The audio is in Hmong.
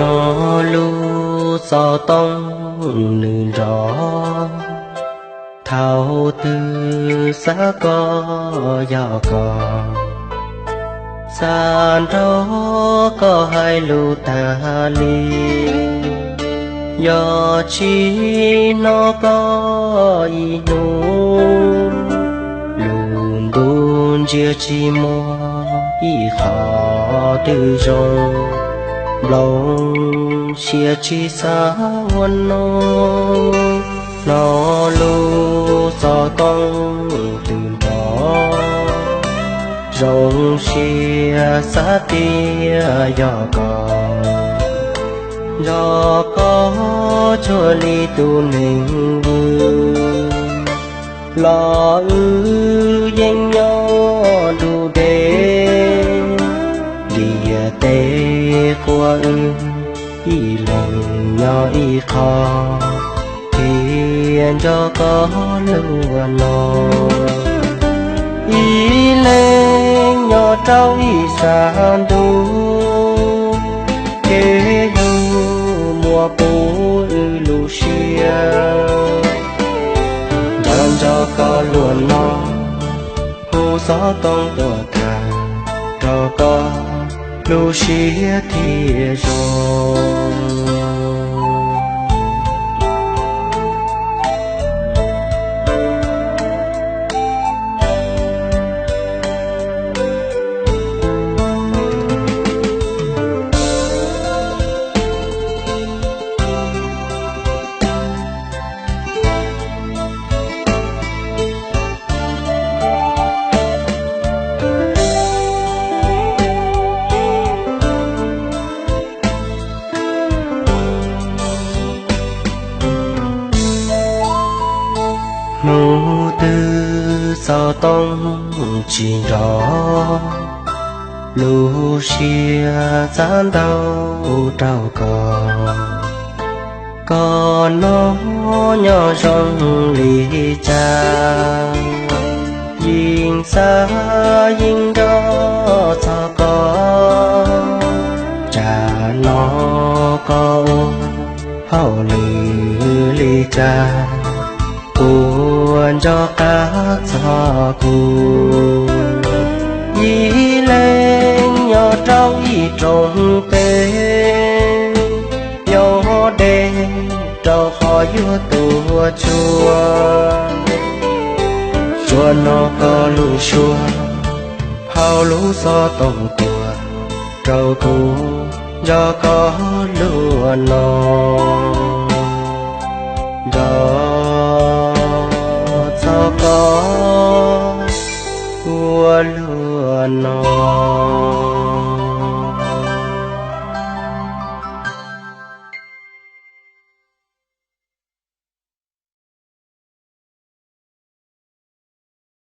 Nyob lub xov tooj nws nrov, thaum twg xav koj yog koj, xav nrog koj hais lus tag li. Yog tsis hnov koj ib hnub, lub ntuj ntsia tsis muaj ib qho twg zoo. Nplooj siab tsis xav ua no, hnov lub xov tooj twb nrov, zoo siab xav tias yog koj, nrog koj cuag li tus neeg vwm los wb yeej nyob nruj nreg, ntiaj teb quas wb ib leeg nyob ib qho, thiaj nco koj luag no. Ib leeg nyob rau ib sab ntuj, ces yus muaj puv wb lub siab, nco nco koj luag no. Hu xov tooj tuaj tham rau koj lub siab thiaj zoo. Hnub twg xov tooj tsis nrov, lub siab xav ntau rau koj. Koj no nyob zoo li cas, yeej xav yeej nco txog koj. Tsam no koj ua hauj lwm li cas, puas nco qab txog kuv? Ib leeg nyob rau ib rooj teb, nyob deb rau qhov yuav tuaj tsuag. Tsuas hnov koj lub suab hauv lub xov tooj tuaj rau kuv, nco koj luag no.